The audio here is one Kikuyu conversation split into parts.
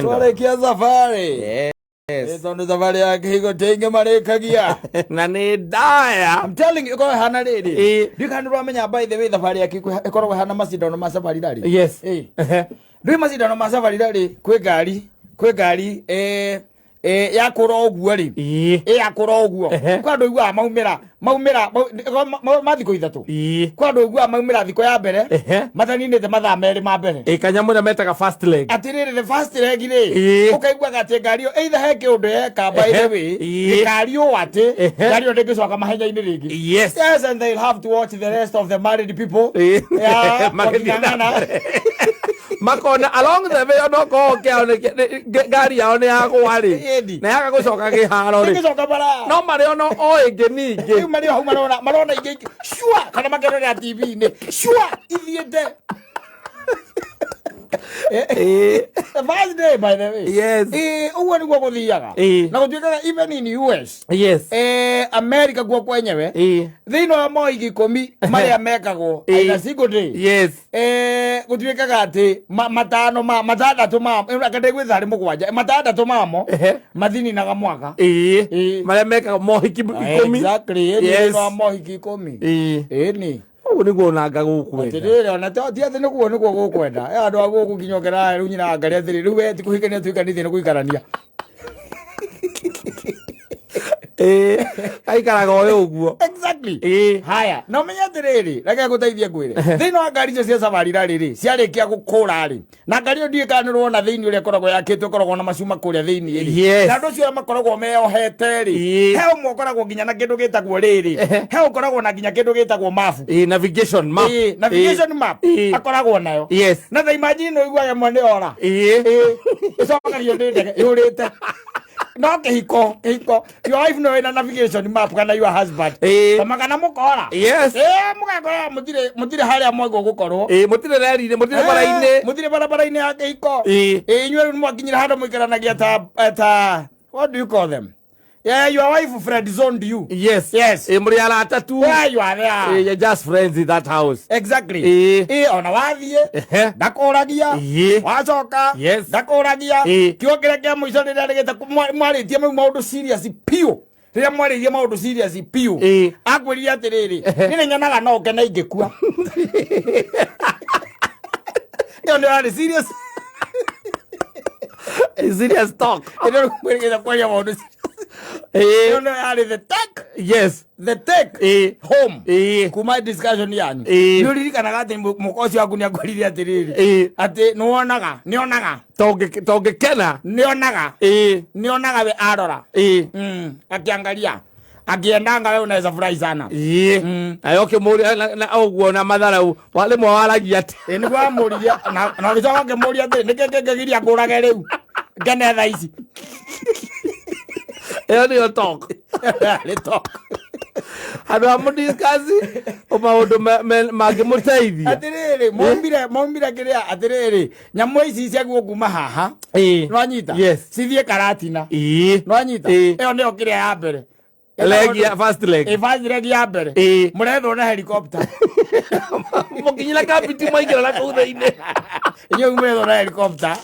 Twarĩkia thabarĩ. Yes. Tondũ thabarĩ ya kĩhiko ti aingĩ marĩkagia. Na nĩ ndaya. I'm telling you, ĩkoragwo ĩhana rĩrĩ. Ĩĩ. Ndiũĩ kana nĩũramenya by the way thabarĩ ya kĩhiko ĩkoragwo ĩhana macindano ma safari rally. Yes. Ĩĩ. Ndũĩ macindano ma safari rally kwĩ ngari, kwĩ ngari yakũra ũguo rĩ. Ĩĩ. Ĩ yakũra ũguo. Kwĩ andũ ũiguaga maumĩra, maumĩra, ma thikũ 3. Ĩĩ. Kwĩ andũ ũiguaga maumĩra thikũ ya mbere, mataninĩte mathaa 2 ma mbere. Ĩ kanyamũ ĩrĩa metaga first leg. Atĩrĩrĩ, the first leg rĩ, ũkaiguaga atĩ ngari ĩyo either he kĩũndũ yeka by the way, ngari ũũ atĩ, ngari ĩyo ndĩngĩcoka mahenya-inĩ rĩngĩ. Yes. Yes, and they'll have to watch the rest of the married people. Yeah, Magĩthiĩ na makĩng'ang'ana. mbere. Makona along the way onokorwo kĩao ngari yao nĩ yagwa rĩ, Ĩni. na yaga gũcoka kĩharo rĩ, Ndĩngĩcoka bara. no marĩ ono o ĩngĩ ningĩ. Rĩu marĩ o hau marona ingĩ ingĩ. Sure, kana makerorera TV-inĩ. Sure, ithiĩte. Ĩĩ. The first day, by the way. Yes. Ĩĩ, ũguo nĩguo gũthiaga. Ĩĩ. Na gũtuĩkaga even in US. Yes. America guo kwenyewe. Ĩĩ. Thĩinĩ wa mohiki 10 marĩa mekagwo Ĩĩ. in a single day. Yes. Gũtuĩkaga atĩ matano ma matandatũ ma anga ndĩgwĩtha harĩ 7 matandatũ mamo mathininaga mwaka. Ĩĩ. Ĩĩ. Marĩa mekaga mohiki 10. Exactly. Ĩĩ, Yes. thĩinĩ wa mohiki 10. Ĩĩ. Ĩĩ ni. Ũguo nĩguo onanga gũkwenda. Atĩrĩrĩ, ona ti atĩ nĩguo nĩguo gũkwenda. Andũ a gũkũ nginya ũkera rĩu nyina wa Ngarĩ atĩrĩ, rĩu we ti kũhikania tũhikanĩtie nĩ gũikarania. Ĩĩ, aikaraga o ũguo. Exactly. Ĩĩ. Haya, na ũmenye atĩrĩrĩ, reke ngũteithie ngwĩre. Thĩinĩ wa ngari icio cia safari rally rĩ, ciarĩkia gũkũra rĩ, na ngari ĩyo ndiũĩ kana nĩũrona thĩinĩ ũrĩa ĩkoragwo yakĩtwo ĩkoragwo na macuma kũrĩa thĩinĩ rĩ. Yes. Na andũ acio arĩa makoragwo meyohete rĩ, Ĩĩ. he ũmwe ũkoragwo nginya na kĩndũ gĩtagwo rĩrĩ, he ũkoragwo na nginya kĩndũ gĩtagwo mabu. Ĩĩ, navigation map. Ĩĩ, navigation map Ĩĩ. akoragwo nayo. Yes. Na tha imagine nĩ ũiguaga ĩmwe nĩ ora. Ĩĩ. Ĩĩ, ĩcokagio nĩ ndege yũrĩte. No kĩhiko, kĩhiko, your wife no ĩna navigation map kana your husband. Ĩĩ. Tama kana mũkora. Yes. Ĩĩ, mũgakora mũtirĩ harĩa mwagwo gũkorwo. Ĩĩ, mũtirĩ reri-inĩ, mũtirĩ bara-inĩ. Mũtirĩ barabara-inĩ ya kĩhiko. Ĩĩ. Ĩĩ, inyuĩ rĩu nĩmwakinyire handũ mũikaranagia ta, what do you call them? Yeah, your wife friend zoned you. Yes. Yes. Ĩĩ, mũrĩ arata tu. Yeah, you are there. Ĩĩ, you're just friends in that house. Exactly. Ĩĩ. Ĩĩ, ona wathiĩ ndakũragia. Ĩĩ. Wacoka Yes. ndakũragia. Ĩĩ. Kiugo kĩrĩa kĩa mũico rĩrĩa rĩgĩte mwarĩtie mau maũndũ serious piũ. Rĩrĩa mwarĩrie maũndũ serious piũ. Ĩĩ. Akwĩrire atĩrĩrĩ, niĩ nĩnyonaga no ngene ingĩkua. Ĩyo nĩ yarĩ serious. Serious talk. Ĩyo nĩ kwaria maũndũ serious. Ĩĩ. Ĩyo nĩyo yarĩ the take. Yes. The take Ĩĩ. home. Ĩĩ. Kuma discussion yanyu. Ĩĩ. Nĩ ũririkanaga atĩ mũka ũcio waku nĩ akwĩrire atĩrĩrĩ. Ĩĩ. Atĩ nĩwonaga, nĩonaga. Tongĩkena. Nĩonaga. Ĩĩ. Nĩonaga we arora. Ĩĩ. Akiangalia. Akiendanga we unaweza furahi sana. Ĩĩ. Nayo ũkĩmũria na ũguo na matharau, rĩmwe waragia atĩ. Ĩĩ, nĩguo amũririe, na ũgĩcoka ũkĩmũria atĩrĩ, nĩkĩ kĩngĩgiria ngũrage rĩu? Ngene thaa ici. Ĩyo nĩyo talk. Nĩ talk. Handũ ha mũdiscuss maũndũ mangĩmũteithia. Atĩrĩrĩ, maumire kĩrĩa, atĩrĩrĩ, nyamũ ici ciagwo kuma haha. Ĩĩ. Nĩwanyita? Yes. Cithiĩ Karatina. Ĩĩ. Nĩwanyita? Ĩĩ. Ĩyo nĩyo kĩrĩa ya mbere. Leg ya first leg. Ĩ, first leg ya mbere. Ĩĩ. Mũrethwo na helicopter. Mũkinyĩra kambiti mwaingĩra na kũu thĩinĩ. Inyuĩ mũrethwo na helicopter.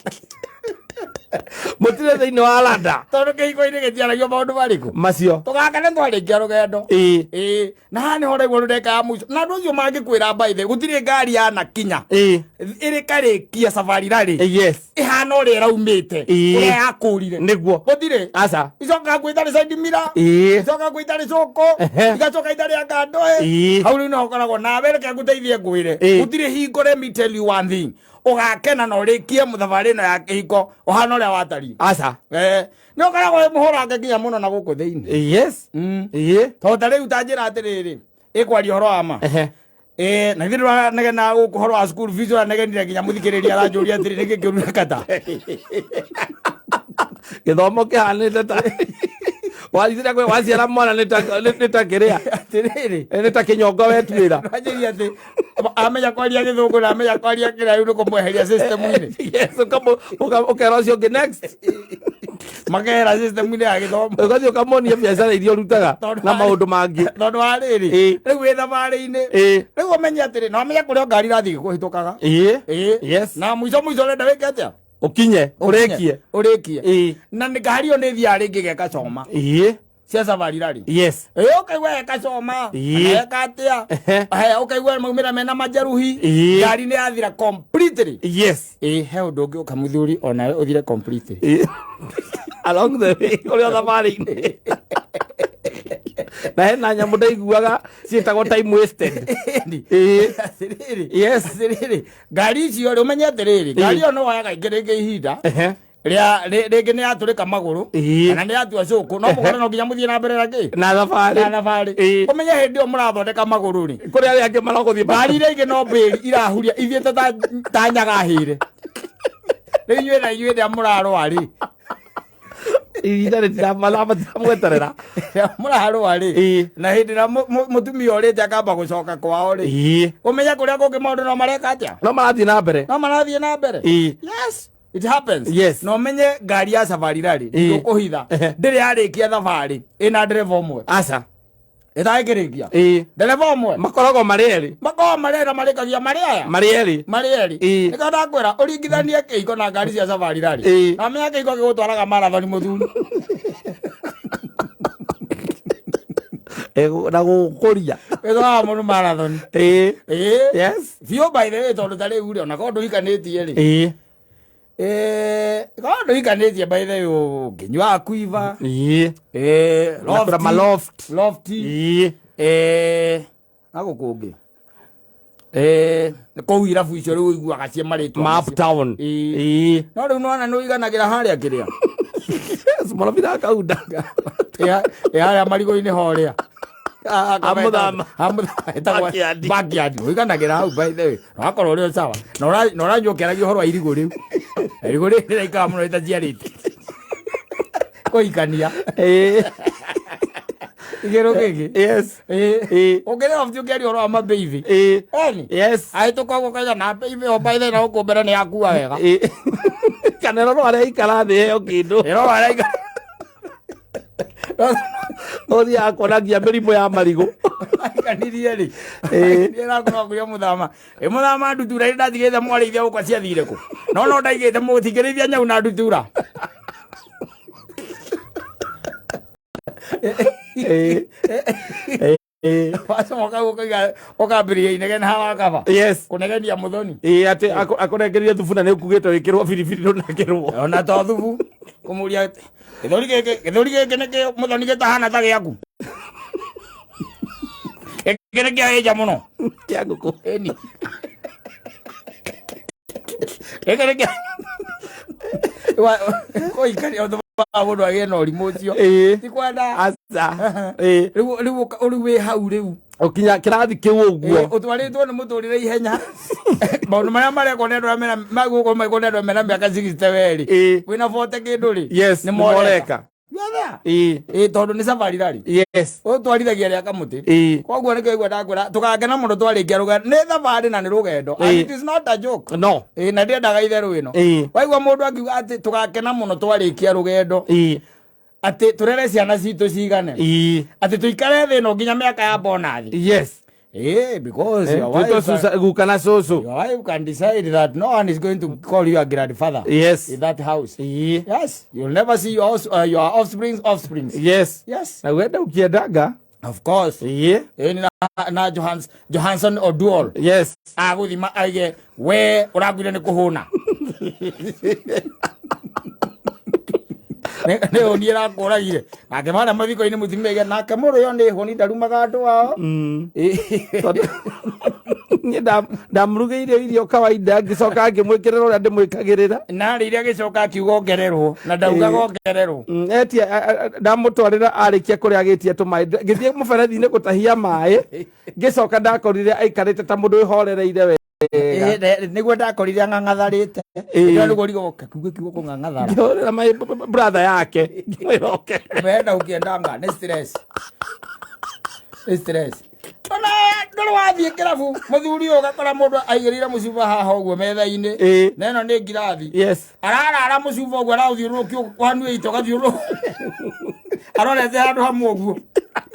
Mũtirĩ thĩinĩ wa landa. Tondũ kĩhiko-inĩ gĩtiaragio maũndũ marĩkũ? Macio. Tũgakane twarĩkia rũgendo. Ĩĩ. Ĩĩ. Na haha nĩho ũraigua rũreka ya mũico. Na andũ acio mangĩkwĩra by the way, gũtirĩ ngari yanakinya. Ĩĩ. Ĩrĩ karĩkia safari rally. Yes. Ĩhana ũrĩa ĩraumĩte. Ĩĩ. Ũrĩa yakũrire. Nĩguo. Gũtirĩ. Aca. Icokaga kwĩ itarĩ side mirror. Ĩĩ. Icokaga kwĩ itarĩ cũkũ. Igacoka itarĩ anga ndoe. Ĩĩ. Hau rĩu nĩho ũkoragwo nawe reke ngũteithie ngwĩre. Ĩĩ. Gũtirĩ hingo let me tell you one thing. Ũgakena na ũrĩkie thabarĩ ĩno ya kĩhiko ũhana ũrĩa watariĩ. Aca. Nĩ ũkoragwo wĩ mũhũrange nginya mũno na gũkũ thĩinĩ. Yes. Ĩĩ. Tondũ ta rĩu ta njĩra atĩrĩrĩ, ĩkwaria ũhoro wa ma. Na ithuĩ ndũranegena gũkũ ũhoro wa school fees ũranegenire nginya mũthikĩrĩria aranjũria atĩrĩ, nĩkĩ kĩũru na kata? Gĩthomo kĩhanĩte ta wathire kwĩ waciara mwana nĩ ta kĩrĩa. Atĩrĩrĩ. Nĩ ta kĩnyongo wetuĩra. Wanjĩria atĩ amenya kwaria gĩthũngũ na amenya kwaria kĩrĩa rĩu nĩ kũmweheria system-inĩ. Yes, ũkera ũcio ũngĩ next. Makehera system-inĩ ya gĩthomo. Ũgathiĩ ũkamonia biacara iria ũrutaga na maũndũ mangĩ. Tondũ wa rĩrĩ, Ĩĩ. rĩu wĩ thabarĩ-inĩ. Ĩĩ. Rĩu ũmenye atĩrĩ, na ũmenye kũrĩa ngari irathiĩ kũhĩtũkaga. Ĩĩ. Ĩĩ. Yes. Na mũico mũico ũrenda wĩke atĩa? Ũkinye, ũrĩkie. Ũrĩkie. Ĩĩ. Na nĩ ngari ĩyo nĩ ĩthiaga rĩngĩ gekacoma. Ĩĩ. Cia safari rally. Yes. Ĩĩ ũkaigua gekacoma. Ĩĩ. Kana geka atĩa. Ehe. He ũkaigua maumĩra mena majeruhi. Ĩĩ. Ngari nĩ yathira completely. Yes. Ĩĩ he ũndũ ũngĩ ũka mũthuri onawe ũthire completely. Ĩĩ. Along the way, ũrĩ o thabarĩ-inĩ. Na hena nyamũ ndaiguaga ciĩtagwo time wasted. Ĩĩ. Atĩrĩrĩ. Yes. Atĩrĩrĩ. Ngari icio rĩ ũmenye atĩrĩrĩ. Ngari ĩyo no woyaga ingĩ rĩngĩ ihinda. Ehe. Rĩa rĩngĩ nĩ yatũrĩka magũrũ. Ĩĩ. Kana nĩ yatua cũkũ. No mũkore no nginya mũthiĩ na mbere na kĩ? Na thabarĩ. Na thabarĩ. Ĩĩ. Ũmenye hĩndĩ ĩyo mũrathondeka magũrũ rĩ. Kũrĩ arĩa angĩ maragũthiĩ Ngari iria ingĩ no mbĩri irahuria ithiĩte ta nyaga hĩre. Rĩu inyuĩ na inyuĩ rĩrĩa mũrarũa rĩ. Ihinda rĩtira matiramweterera. Rĩrĩa mũrarũa rĩ. Ĩĩ. Na hĩndĩ ĩrĩa mũtumia ũrĩte akamba gũcoka kwao rĩ. Ĩĩ. Ũmenye kũrĩa kũngĩ maũndũ no mareka atĩa? No marathiĩ na mbere. No marathiĩ na mbere. Ĩĩ. Yes. It happens. Yes. Na ũmenye ngari ya safari rally Ĩĩ. ndũkũhitha. Ehe. Ndĩrĩ yarĩkia thabarĩ ĩna ndereba ũmwe. Aca. Ĩtangĩrĩkia. Ĩĩ. Ndereba ũmwe. Makoragwo marĩ erĩ. Makoragwo marĩ erĩ marĩkagia marĩ aya. Marĩ erĩ. Marĩ erĩ. Ĩĩ. Nĩkĩo ndakwĩra ũringithanie kĩhiko na ngari cia safari rally. Ĩĩ. Na ũmenye kĩhiko gĩgũtwaraga marathoni mũthuri. Na gũkũria. Gĩtwaraga mũndũ marathoni. Ĩĩ. Ĩĩ. Yes. Biũ by the way tondũ ta rĩu rĩ ona korwo ndũhikanĩtie rĩ. Ĩĩ. Korwo ndũhikanĩtie by the way ũngĩnyua kuiva. Ĩĩ. Ĩĩ. Na kũrĩa maloft. Lofty. Ĩĩ. Na gũkũ ũngĩ. Nĩ kũu irabu icio rĩu ũiguaga ciĩ marĩtwa Ma macio. uptown. Ĩĩ. Ĩĩ. No rĩu nĩwona nĩ ũiganagĩra harĩa kĩrĩa. Yes, mũrabira akaunda. Ĩ harĩa marigũ-inĩ horĩa. Amũthama. Amũthama. Backyard. Backyard. Ũiganagĩra hau by the way. Na wakorwo ũrĩ o sawa. Na ũranyua ũkĩaragia ũhoro wa irigũ rĩu. Irigũ rĩrĩ rĩraikara mũno rĩtaciarĩte. Kũhikania. Ĩĩ. Igĩrũ gĩkĩ. Yes. Ĩĩ. Ĩĩ. Ũngĩrĩ off ũkĩaria ũhoro wa mabĩibĩ. Ĩĩ. Eni. Yes. Ahĩtũka ũguo ũkauga na mbĩibĩ o by the way na gũkũ mbere nĩ yakua wega. Ĩĩ. Kana ĩrorwo harĩa aikara thĩ heo kĩndũ. Ĩrorwo harĩa aikara. Ũthiaga kuona nginya mĩrimũ ya marigũ. Aikanirie rĩ. Ĩĩ. Ĩrakorwo kũrĩa mũthama. Ĩ mũthama ndutura ĩrĩa ndatigĩte mwarĩithia gũkwa ciathire kũ? No no ndaigĩte mũtingĩrĩithia nyau na ndutura. Ĩĩ. Ĩĩ. Wacoka ũkaiga ũkambĩrĩria inegene hawa kaba. Yes. Kũnegenia mũthoni. Ĩĩ atĩ akũnengeria thubu na nĩ ũkugĩte wĩkĩrwo biribiri ndũnekĩrwo. Ona to thubu kũmũria gĩthũri gĩkĩ gĩthũri gĩkĩ nĩkĩ mũthoni gĩtahana ta gĩaku. Gĩkĩ nĩ kĩa ĩnja mũno. Kĩa ngũkũ. Ĩni. Gĩkĩ nĩ kĩa kũikaria ũndũ wa mũndũ agĩe na ũrimũ ũcio. Ĩĩ. Ti kwenda. Aca. Ĩĩ. Rĩu rĩu rĩu wĩ hau rĩu. Ũkinya kĩrathi kĩu ũguo. Ũtwarĩtwo nĩ mũtũrĩre ihenya. Maũndũ marĩa marekwo nĩ andũ arĩa mena magũkũ marekwo nĩ andũ mena mĩaka 60 werĩ. Ĩĩ. Wĩna 40 kĩndũ rĩ. Yes. Nĩ Nĩ moreka. moreka. You are there. Ĩĩ. Ĩĩ tondũ nĩ safari rally. Yes. Ũtwarithagia rĩa kamũtĩ. Ĩĩ. Koguo nĩkĩo igua ndakwĩra tũgakena mũno twarĩkia rũgendo. Nĩ thabarĩ na nĩ rũgendo. And Ĩĩ. it is not a joke. No. Ĩĩ na ndiendaga itherũ ĩno. Ĩĩ. Waigua mũndũ akiuga atĩ tũgakena mũno twarĩkia rũgendo. Ĩĩ. Atĩ tũrere ciana citũ cigane. Ĩĩ. Atĩ tũikare thĩ ĩno nginya mĩaka ya bonathi. Yes. Eh, because your Twĩtwo wife, guka na cũcũ. your wife can decide that no one is going to call you a grandfather Yes. in that house. Ĩĩ. Yes, you'll never see your offspring's offsprings. Yes. Yes, Na wenda ũkĩendanga. of course. Ĩĩ. Eh, na, na Johansson Oduol Yes. agũthima aige we ũrakuire nĩ kũhũna nĩ hũni ĩrakũragire nake marĩa mathiko-inĩ mũtumia aige nake mũrũ ũyũ nĩ hũni ndarumaga andũ ao. Tondũ niĩ ndamũrugĩire irio kawaida ngĩcoka ngĩmwĩkĩrĩra ũrĩa ndĩmwĩkagĩrĩra. Na rĩrĩa agĩcoka akiuga ongererwo na ndaugaga ongererwo. Etia ndamũtwarĩra arĩkia kũrĩa agĩtia tũmaĩ ngĩthiĩ mũberethi-inĩ gũtahia maĩ ngĩcoka ndakorire aikarĩte ta mũndũ wĩhorereire wega. Nĩguo ndakorire ang'ang'atharĩte. Ĩĩ. Nĩguo nĩguo kiugo kiugo kũng'ang'athara. Ngĩhũrĩra maĩ brother yake ngĩmwĩra oke. Umeenda ukiendanga nĩ stress. Nĩ stress. Ona ndũrĩ wathiĩ kĩrabu mũthuri ũyũ ũgakora mũndũ aigĩrĩire mũcuba haha ũguo metha-inĩ. Ĩĩ. Na ĩno nĩ ngirathi. Yes. Ararara mũcuba ũguo araũthiũrũrũkia wanuĩte ũgathiũrũrũka. Arorete handũ hamwe ũguo.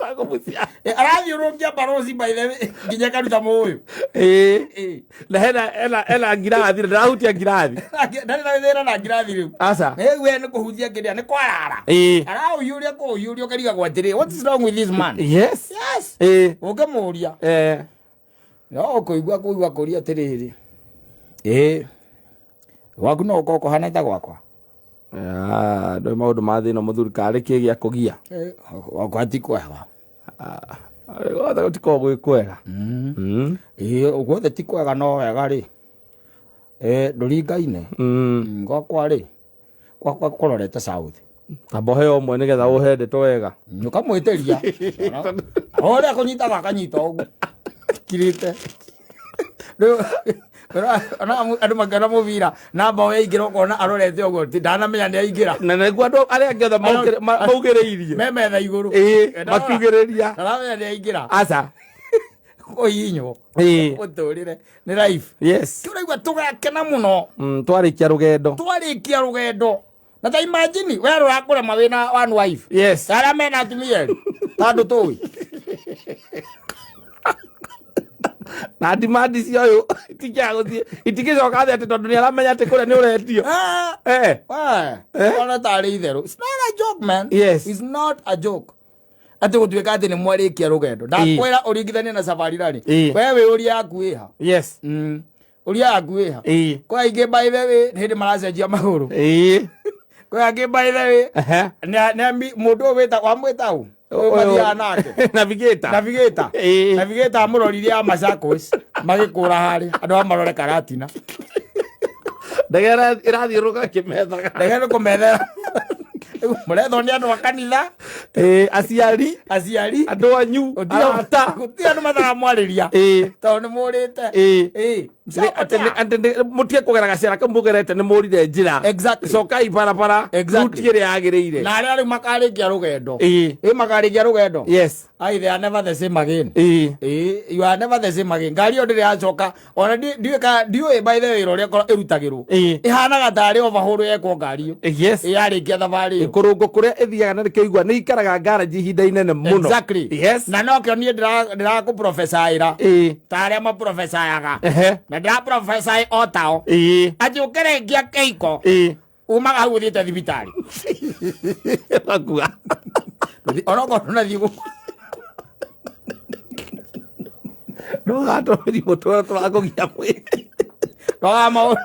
Tagũmũcia. Arathiũrũrũkia barosi by the way nginya ĩkaruta mũũyũ. Ĩĩ. Ĩĩ. Na hena ngirathi, na ndarahutia ngirathi. Ndarĩ na thĩna na ngirathi rĩu. Aca. Ĩ, we nĩ kũhutia kĩrĩa nĩ kwarara. Ĩĩ. Araũhiũria kũũhiũria ũkarigagwo atĩrĩ, what is wrong with this man? Yes. Yes. Ĩĩ. Ũngĩmũria. Eh. No ũkũigua kũigua kũria atĩrĩrĩ. Ĩĩ. Gwaku no gũkorwo kũhana ta gwakwa. Ah, ndũĩ maũndũ ma thĩna mũthuri karĩ kĩ gĩa kũgia. Ĩ, gwakwa ti kwega. Ah, guothe gũtikoragwo gwĩ kwega. Ĩĩ, guothe ti kwega no wega rĩ. Ĩ, ndũringaine. Gwakwa rĩ, gwakwa kũrorete south. Tamba ũheo ũmwe nĩgetha ũhe ndeto wega. Ũkamwĩtĩria. Ũrĩa kũnyitaga akanyita ũguo. Kirĩte. Rĩu ona andũ makĩona mũbira na mbaũ yaingĩra ũkona arorete ũguo ti ndanamenya nĩ aingĩra. Na nĩguo andũ arĩa angĩ othe maugĩrĩirie. Me metha igũrũ. Ĩĩ, makiugĩrĩria. Ndaramenya nĩ aingĩra. Aca. Kũhihinywo. Ĩĩ. Mũtũrĩre nĩ life. Yes. Kĩu ũraigua tũgakena mũno. Twarĩkia rũgendo. Twarĩkia rũgendo. Na ta imagine we rũrakũrema wĩna one wife. Yes. Arĩa mena atumia erĩ. Ta andũ tũĩ. Na demand cia ũyũ itikĩaga gũthiĩ itigĩcoka thĩ atĩ tondũ nĩ aramenya atĩ kũrĩa nĩ ũretio. Ah. Eh. We, ona tarĩ itherũ. It's not a joke, man. Yes. It's not a joke. Atĩ gũtuĩka atĩ nĩ mwarĩkia rũgendo. Ndakwĩra ũringithanie na safari rally. Ĩĩ. We wĩ ũria yaku ĩha. Yes. Ũria yaku ĩha. Ĩĩ. Kwĩ aingĩ by the way nĩ hĩndĩ maracenjia magũrũ. Ĩĩ. Kwĩ angĩ by the way Ehe. nĩ mũndũ ũyũ wĩta wamwĩta ũ? Ũyũ mathiaga nake. Navigator. Navigator. Ĩĩ. Navigator amũroririe a Machakos magĩkũra harĩa andũ a marore Karatina. Ndege ĩrathiũrũrũka kĩmethaga. Ndege nĩ kũmethera. Mũrethwo nĩ andũ a kanitha, Ĩĩ, aciari, aciari, andũ anyu, arata. gũtirĩ andũ mataramwarĩria Ĩĩ. tondũ nĩ mũrĩte. Ĩĩ. Ĩĩ. Atĩ mũtige kũgera gacĩra kau mũgerete nĩ mũrire njĩra. Exactly. Cokai barabara. Exactly. Ruti ĩrĩa yagĩrĩire. Na arĩa rĩu makarĩkia rũgendo. Ĩĩ. Ĩ makarĩkia rũgendo. Yes. Ai, they are never the same again. Ĩĩ. Ĩĩ, you are never the same again. Ngari ĩyo ndĩrĩ yacoka ona ndiũĩ ndiũĩ by the way wĩra ũrĩa ĩrutagĩrwo. Ĩĩ. Ĩhanaga tarĩ overhaul yekwo ngari ĩyo. Yes. Ĩ yarĩkia thabarĩ ĩyo. Kũrũngwo kũrĩa ĩthiaga na nĩkĩo igua nĩ ikaraga ngaraji ihinda inene mũno. Exactly. Yes. Na nokĩo niĩ ndĩrakũprofesaĩra. Ĩĩ. Ta arĩa maprofesayaga. Ehe. Na ndĩraprofesaĩ o tao. Ĩĩ. Atĩ ũkĩrĩkia kĩiko Ĩĩ. umaga hau ũthiĩte thibitarĩ. Makua. Onokorwo ndũnathiĩ gũkũ. Ndũgatũmĩri mĩrimũ tũrĩa tũrakũgia mwĩrĩ. Roraga maũndũ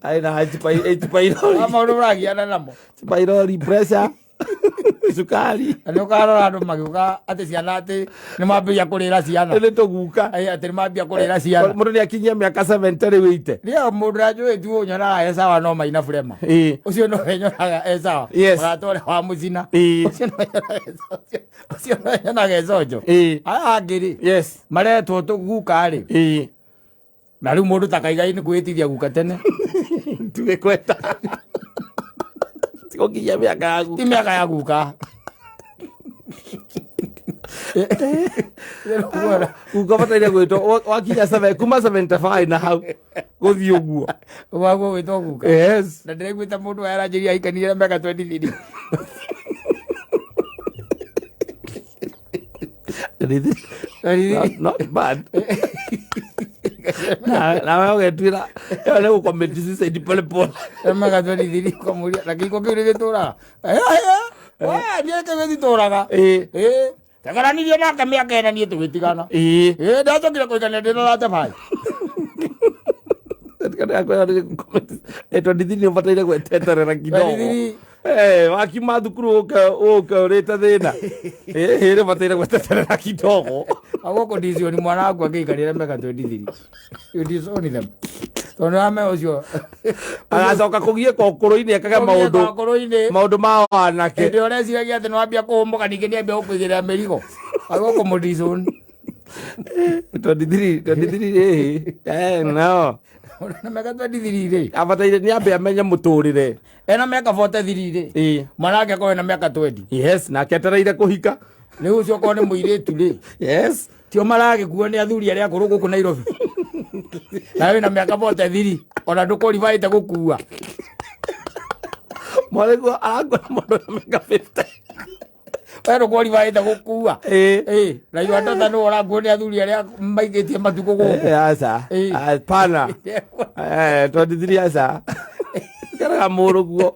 Arĩ na H. pylori. roraga maũndũ ũragiana namo. H. pylori, pressure, cukari. Na nĩ ũkarora andũ magĩũka atĩ ciana atĩ nĩ mambĩrĩria kũrĩra ciana. Nĩ tũguka. Ai, atĩ nĩ mambia kũrĩra ciana. Mũndũ nĩ akinyia mĩaka 70 rĩu ĩite. Rĩo mũndũ ũrĩa njũĩ tu nyonaga e sawa no Maina Burema. Ĩĩ. Ũcio nowe nyonaga e sawa. Yes. Mũrata ũrĩa wa mũcina. Ĩĩ. Ũcio nowe nyonaga e sawa. Ũcio nowe nyonaga e conjo. Ĩĩ. Aya angĩ rĩ Yes. maretwo tũguka rĩ Ĩĩ. na rĩu mũndũ ta Kaigai nĩ kwĩtithia guka tene. Tugĩkweta. Tigũkinyia mĩaka yaku. Ti mĩaka ya guka. Guka bataire gwĩtwo wakinya kuma 75 na hau gũthiĩ ũguo. Waguo gwĩtwo guka. Yes. Na ndĩraiguĩte mũndũ aranjĩria aikanire na mĩaka 23. Not bad. Nawe ũgetuĩra ĩyo nĩ gũcommit suicide pole pole. Mĩaka 23 ũkamũria na kĩiko kĩu nĩ gĩtũraga. Niĩ kĩu gĩtitũraga. Ĩĩ. Ĩĩ. Tegaranirie nake mĩaka ĩna niĩ tũgĩtigana. Ĩĩ. Ĩĩ ndacokire kũhikania ndĩ na 35. Twenty nĩ ũbataire gweteterera kidogo. 23. Eh, wakiuma thukuru ũke ũke ũrĩte thĩna. Ĩĩ nĩ ũbataire gweteterera kidogo. Agũkũ ndicioni mwana waku angĩikarĩre mĩaka 23. You disown them. Tondũ ame ũcio. Agacoka kũgiĩka ũkũrũ-inĩ ekage maũndũ Ũkũrũ-inĩ. maũndũ ma wanake. Hĩndĩ ĩrĩa ũreciragia atĩ nĩwambia kũhũmũka ningĩ nĩambia gũkũigĩrĩra mĩrigo. Agũkũ mũdisown. 23 23 ĩĩ. Eh, no. Na mĩaka 23 rĩ. Abataire nĩ ambe amenye mũtũrĩre. Ena mĩaka 43 rĩ. Ĩĩ. Mwana wake akorwo ena mĩaka 20. Yes, nake etereire kũhika. Rĩu ũcio okorwo nĩ mũirĩtu rĩ. Yes. Tio maragĩkuo nĩ athuri arĩa akũrũ gũkũ Nairobi. Na wĩna mĩaka 43 ona ndũkũribaĩte gũkua. Mwarĩguo arakua na mũndũ na mĩaka 50. We ndũkworibaĩte gũkua. Ĩĩ. Ĩĩ, na iwa ndota nĩwe ũrakuo nĩ athuri arĩa maigĩtie matukũ gũkũ. Eh, aca. Ĩĩ. Hapana. Eh, 23 aca. Karaga mũrũguo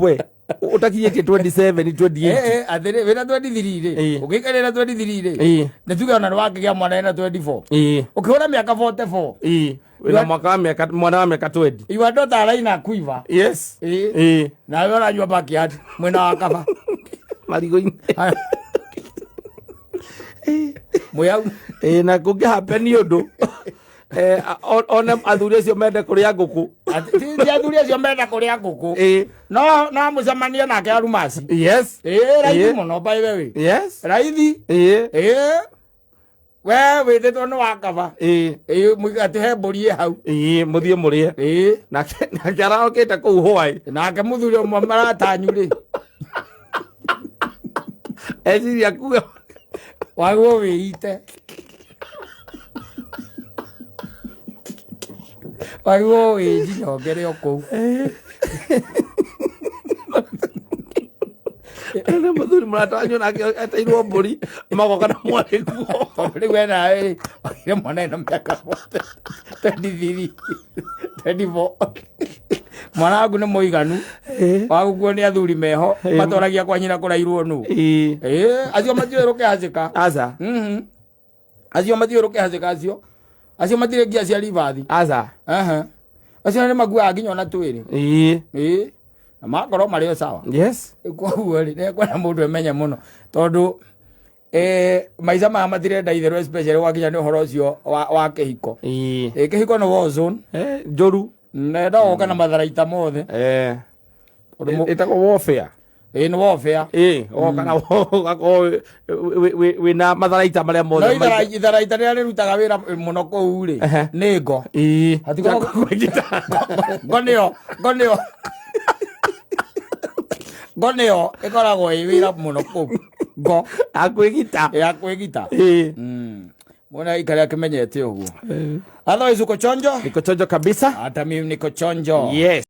we ũtakinyĩtie 27 28. Eh, atĩrĩ wĩna 23 rĩ, Ĩĩ. ũngĩikarĩra 23 rĩ, Ĩĩ. nĩ tuge ona nĩwakĩgĩa mwana ena 24. Ĩĩ. Ũkĩhũra mĩaka 44. Ĩĩ. Wĩna mwaka wa mĩaka mwana wa mĩaka 20. Iwa ndota araina kuiva. Yes. Ĩĩ. Ĩĩ. Nawe ũranyua backyard mwena wa kaba. Marigũ-inĩ. Mwĩ hau. Ĩĩ na kũngĩ happen ũndũ eh, one athuri acio mende kũrĩa ngũkũ. Ti athuri acio menda kũrĩa ngũkũ. Ĩĩ. No no mũcemanie nake arumasi. Yes. Ĩĩ raithi Ĩĩ. mũno by the way. Yes. Raithi. Ĩĩ. Ĩĩ. We wĩtĩtwo nĩ wa kaba. Ĩĩ. Ĩĩ atĩ he mbũri ĩ hau. Ĩĩ mũthiĩ mũrĩe. Ĩĩ. Nake nake arokĩte kũu hwaĩ. Nake mũthuri ũmwe maratanyu rĩ. Eciria kuga Wagwo wĩite. Wagwo wĩnjinyongere o kũu. Nĩ mũthuri mũratanyu nake eteirwo mbũri magoka na mwarĩ kuo. Tondũ rĩu ena ĩ wagire mwana ena mĩaka 23 24. Mwana waku nĩ mũiganu wa gũkuo nĩ athuri meho matwaragia kwa nyina kũrairwo nũ. Ĩĩ. Ĩĩ acio matiũĩ rũkĩhacĩka. Aca. Acio matiũĩ rũkĩhacĩka acio. Acio matirĩ ngia cia ribathi. Aca. Aha. Acio nĩ makuaga nginya ona twĩrĩ. Ĩĩ. Ĩĩ. Na makorwo marĩ o sawa. Yes. Koguo rĩ nĩkwenda mũndũ emenye mũno tondũ maica maya matirenda itherũ especially gwakinya nĩ ũhoro ũcio wa kĩhiko. Ĩĩ. Kĩhiko nĩ war zone. Eh, njũru. Na no ũka na matharaita mothe. Eh. Tondũ Ĩtagwo warfare. Ĩĩ nĩ warfare. Ĩĩ, woka na ũgakorwo wĩna matharaita marĩa No mothe. itharaita rĩrĩa rĩrutaga wĩra mũno kũu rĩ Ehe. nĩ ngo. Ĩĩ. Hatikoragwo- Kwĩgita. Ngo nĩyo ngo nĩyo ngo nĩyo ĩkoragwo ĩ wĩra mũno kũu ngo Akwĩgita. ya kwĩgita. Ĩĩ. Mbona ikare akimenyete ũguo. Otherwise uko chonjo? Niko chonjo kabisa. Hata mimi niko chonjo. Yes.